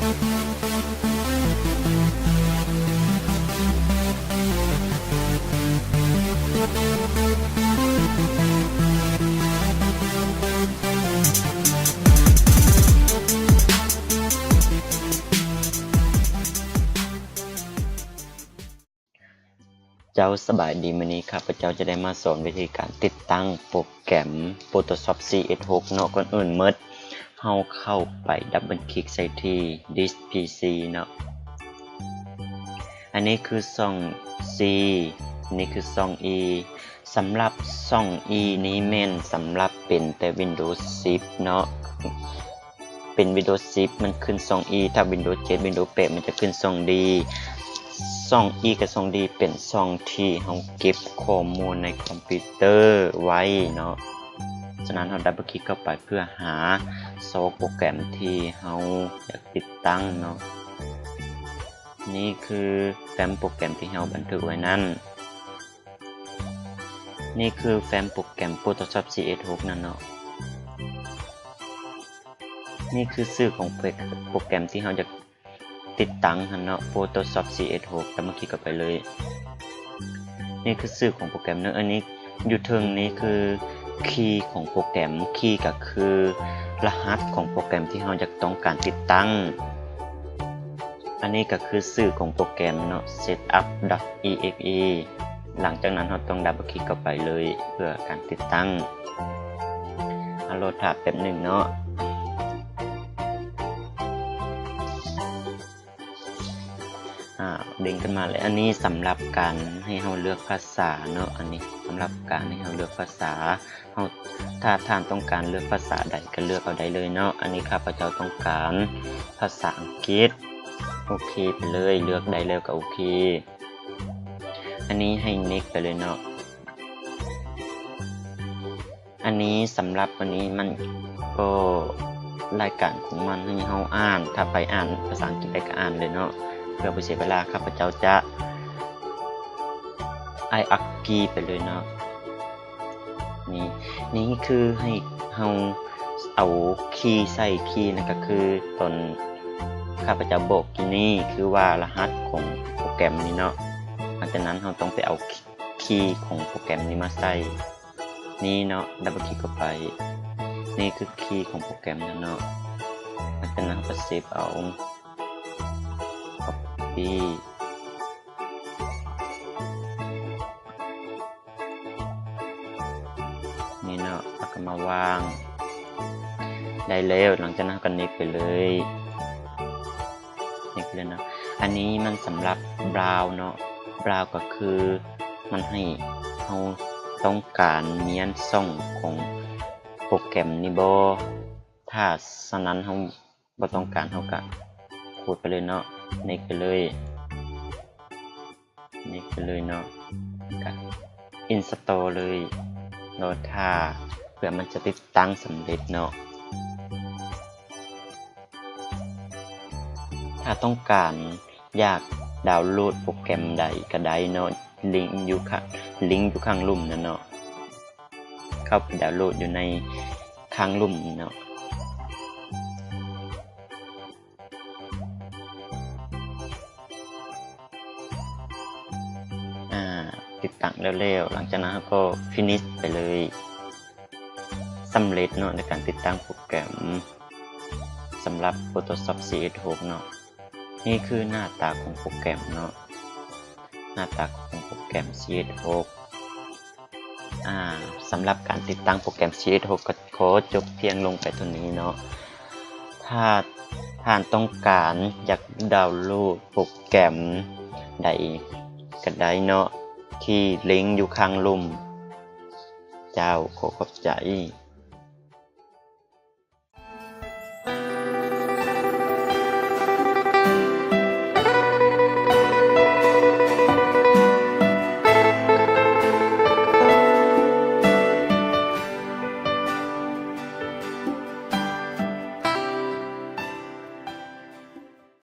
ເຈົ້າ ສະບາຍດີ, ມື້ນີ້ຂ້າພະເຈົ້າຈະໄດ້ມາສອນວິທີການຕິດຕັ້ງໂປຣແກຣມ Photoshop ສີ່ເອັດຫົກເນາະ. ກ່ອນອື່ນໝົດ ເຮົາເຂົ້າໄປດັບເບິນຄລິກໃສ່ທີ່ This PC ເນາະ. ອັນນີ້ຄືຊ່ອງ C, ອັນນີ້ຄືຊ່ອງ E. ສຳລັບຊ່ອງ E ນີ້ແມ່ນສຳລັບເປັນແຕ່ Windows ສິບເນາະ. ເປັນ Windows ສິບ ມັນຂຶ້ນຊ່ອງ E, ຖ້າ Windows ເຈັດ Windows ແປດ ມັນຈະຂຶ້ນຊ່ອງ D. ຊ່ອງ E ກັບຊ່ອງ D ເປັນຊ່ອງທີ່ເຮົາເກັບຂໍ້ມູນໃນຄອມພິວເຕີໄວ້ເນາະ. ສະນັ້ນເຮົາດັບເບິນຄລິກເຂົ້າໄປເພື່ອຫາຊອກໂປຣແກຣມທີ່ເຮົາຢາກຕິດຕັ້ງເນາະ. ນີ້ຄືແຟ້ມໂປຣແກຣມທີ່ເຮົາບັນທຶກໄວ້ນັ້ນ. ນີ້ຄືແຟ້ມໂປຣແກຣມ Photoshop ສີ່ເອັດຫົກນັ້ນເນາະ. ນີ້ຄືຊື່ຂອງໂປຣແກຣມທີ່ເຮົາຢາກຕິດຕັ້ງຫັ້ນເນາະ Photoshop ສີ່ເອັດຫົກ. ດັບເບິນຄລິກເຂົ້າໄປເລີຍ. ນີ້ຄືຊື່ຂອງໂປຣແກຣມເນາະ. ອັນນີ້ຢູ່ເທິງນີ້ຄືຄີຂອງໂປຣແກຣມ, ຄີກໍຄືລະຫັດຂອງໂປຣແກຣມທີ່ເຮົາຢາກຕ້ອງການຕິດຕັ້ງ. ອັນນີ້ກໍຄືຊື່ຂອງໂປຣແກຣມເນາະ setup.exe. ຫຼັງຈາກນັ້ນເຮົາຕ້ອງດັບເບິນຄລິກເຂົ້າໄປເລີຍເພື່ອການຕິດຕັ້ງ. ອາ ລໍຖ້າແປັບໜຶ່ງເນາະ. ອາ ເດັ້ງຂຶ້ນມາແລ້ວ. ອັນນີ້ສຳລັບການໃຫ້ເຮົາເລືອກພາສາເນາະ. ອັນນີ້ສຳລັບການໃຫ້ເຮົາເລືອກພາສາ. ເຮົາ ຖ້າທ່ານຕ້ອງການເລືອກພາສາໃດກໍເລືອກເອົາໄດ້ເລີຍເນາະ. ອັນນີ້ຂ້າພະເຈົ້າຕ້ອງການພາສາອັງກິດ. ໂອເຄໄປເລີຍ, ເລືອກໄດ້ແລ້ວກໍໂອເຄ. ອັນນີ້ໃຫ້ next ໄປເລີຍເນາະ. ອັນນີ້ສຳລັບ ອັນນີ້ມັນກໍລາຍການຂອງມັນໃຫ້ເຮົາອ່ານ, ຖ້າໃຜອ່ານພາສາອັງກິດໄດ້ກໍອ່ານເລີຍເນາະ. ເພື່ອບໍ່ເສຍເວລາ ຂ້າພະເຈົ້າຈະອ້າຍອັກກີໄປເລີຍເນາະ. ນີ້ ນີ້ຄືໃຫ້ເຮົາເອົາຄີໃສ່. ຄີນັ້ນກໍຄືຕອນຂ້າພະເຈົ້າບອກກີ້ນີ້ ຄືວ່າລະຫັດຂອງໂປຣແກຣມນີ້ເນາະ. ຫຼັງຈາກນັ້ນເຮົາຕ້ອງໄປເອົາຄີຂອງໂປຣແກຣມນີ້ມາໃສ່ນີ້ເນາະ. ດັບເບິນຄລິກເຂົ້າໄປ. ນີ້ຄືຄີຂອງໂປຣແກຣມນັ້ນເນາະ. ຫຼັງຈາກນັ້ນເຮົາກໍເຊບເອົາ copy ນີ້ເນາະ, ແລ້ວກໍມາວາງໄດ້ແລ້ວ. ຫຼັງຈາກນັ້ນເຮົາກໍ next ໄປເລີຍ, next ໄປເລີຍເນາະ. ອັນນີ້ມັນສຳລັບ browse ເນາະ, browse ກໍຄືມັນໃຫ້ເຮົາຕ້ອງການມ້ຽນຊ່ອງຂອງໂປຣແກຣມນີ້ບໍ່. ຖ້າສະນັ້ນເຮົາບໍ່ຕ້ອງການ ເຮົາກະຂູດໄປເລີຍເນາະ, next ໄປເລີຍ. next ໄປເລີຍເນາະ, ກະ install ເລີຍ, ລໍຖ້າເພື່ອມັນຈະຕິດຕັ້ງສຳເລັດເນາະ. ຖ້າຕ້ອງການຢາກດາວໂຫຼດໂປຣແກຣມໃດກະໄດ້ເນາະ, ລິງຢູ່ຂ້າງ ລິງຢູ່ຂ້າງລຸ່ມນັ້ນເນາະ, ເຂົ້າໄປດາວໂຫຼດຢູ່ໃນຂ້າງລຸ່ມເນາະ. ອ່າ ຕິດຕັ້ງແລ້ວໆ, ຫຼັງຈາກນັ້ນເຮົາກໍ finish ໄປເລີຍ. ສຳເລັດເນາະ ໃນການຕິດຕັ້ງໂປຣແກຣມສຳລັບ Photoshop ສີ່ເອັດຫົກເນາະ. ນີ້ຄືໜ້າຕາຂອງໂປຣແກຣມເນາະ, ໜ້າຕາຂອງໂປຣແກຣມ ສີ່ເອັດຫົກ. ອ່າ ສຳລັບການຕິດຕັ້ງໂປຣແກຣມ ສີ່ເອັດຫົກ ກໍຂໍຈົບພຽງລົງໄປເທົ່ານີ້ເນາະ. ຖ້າທ່ານຕ້ອງການຢາກດາວໂຫຼດໂປຣແກຣມໃດກໍໄດ້ເນາະ ທີ່ລິງຢູ່ຂ້າງລຸ່ມ. ເຈົ້າ, ຂໍຂອບໃຈ.